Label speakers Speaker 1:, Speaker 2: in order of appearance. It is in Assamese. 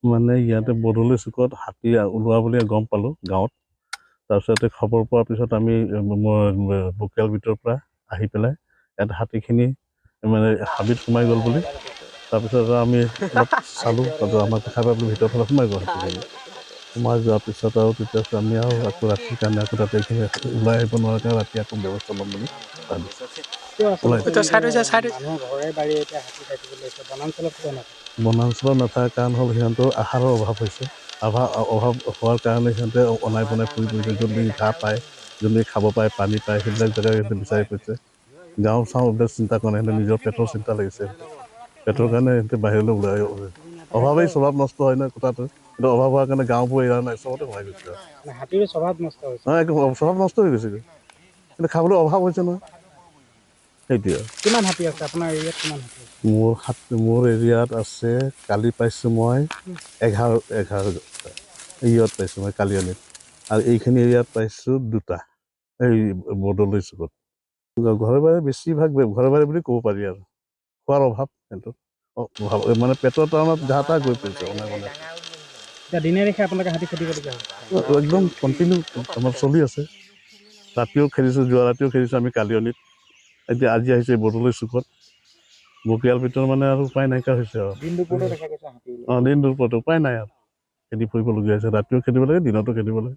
Speaker 1: মানে ইয়াতে বৰদলৈ চুকত হাতী ওলোৱা বুলি গম পালোঁ গাঁৱত। তাৰপিছতে খবৰ পোৱাৰ পিছত আমি বকিয়াল ভিতৰৰ পৰা আহি পেলাই ইয়াত হাতীখিনি মানে হাবিত সোমাই গ'ল বুলি। তাৰপিছত আমি অলপ চালোঁ, তাৰপিছত আমাক দেখা পাই পেলাই ভিতৰৰ ফালে সোমাই গ'ল হাতীখিনি। সোমাই যোৱাৰ পিছত আৰু তেতিয়া আমি আৰু আকৌ ৰাতিৰ কাৰণে আকৌ তাতে এইখিনি ওলাই আহিব নোৱাৰাৰ কাৰণে ৰাতি আকৌ ব্যৱস্থা ল'ম বুলি ভাবিছোঁ। বনাঞ্চলত নাথাকাৰ কাৰণ হ'ল সিহঁতৰ আহাৰৰ অভাৱ হৈছে। অভাৱ হোৱাৰ কাৰণে সিহঁতে অনাই বনাই ফুৰি ফুৰিছে। য'ত নেকি ঘাঁহ পায়, য'ত নেকি খাব পায়, পানী পায়, সেইবিলাক জেগা সিহঁতে বিচাৰি ফুৰিছে। গাঁও চাওঁ এইবিলাক চিন্তা কৰা নাই, সিহঁতে নিজৰ পেটৰ চিন্তা লাগিছে। পেটৰ কাৰণে সিহঁতে বাহিৰলৈ ওলাই। অভাৱেই স্বভাৱ নষ্ট হয় নহয় কথাটো। কিন্তু অভাৱ হোৱাৰ কাৰণে গাঁওবোৰ এৰা নাই, চবতে সোমাই গৈছে।
Speaker 2: হাতীৰো স্বভাৱ নষ্ট হৈছে।
Speaker 1: স্বভাৱ নষ্ট হৈ গৈছেগৈ, কিন্তু খাবলৈ অভাৱ হৈছে নহয়, সেইটোৱে।
Speaker 2: কিমান হাতী আছে আপোনাৰ এৰিয়াত? কিমান হাতী আছে?
Speaker 1: মোৰ এৰিয়াত আছে, কালি পাইছোঁ মই 11 ইয়াত পাইছোঁ মই কালিয়নিত, আৰু এইখিনি এৰিয়াত পাইছোঁ 2টা, এই বৰদলৈ চুকত। ঘৰে বাৰে বেছিভাগ ঘৰে বাৰে বুলি ক'ব পাৰি আৰু। খোৱাৰ অভাৱ, সেইটো মানে পেটৰ টানত ঘাঁহ তাহ গৈ পৰিছে অনাই বনাই।
Speaker 2: দিনে নিশাই আপোনালোকে হাতী খেদিবলগীয়া হৈছে?
Speaker 1: একদম কণ্টিনিউ আমাৰ চলি আছে। ৰাতিও খেদিছোঁ, যোৱা ৰাতিও খেদিছোঁ আমি কালিয়নিত। এতিয়া আজি আহিছে বৰদলৈ চুকত। বকিয়াল ভিতৰত মানে আৰু উপায় নাইকিয়া হৈছে আৰু। অঁ, দিন দুপৰতে উপায় নাই আৰু, খেদি ফুৰিবলগীয়া হৈছে। ৰাতিও খেদিব লাগে, দিনতো খেদিব লাগে।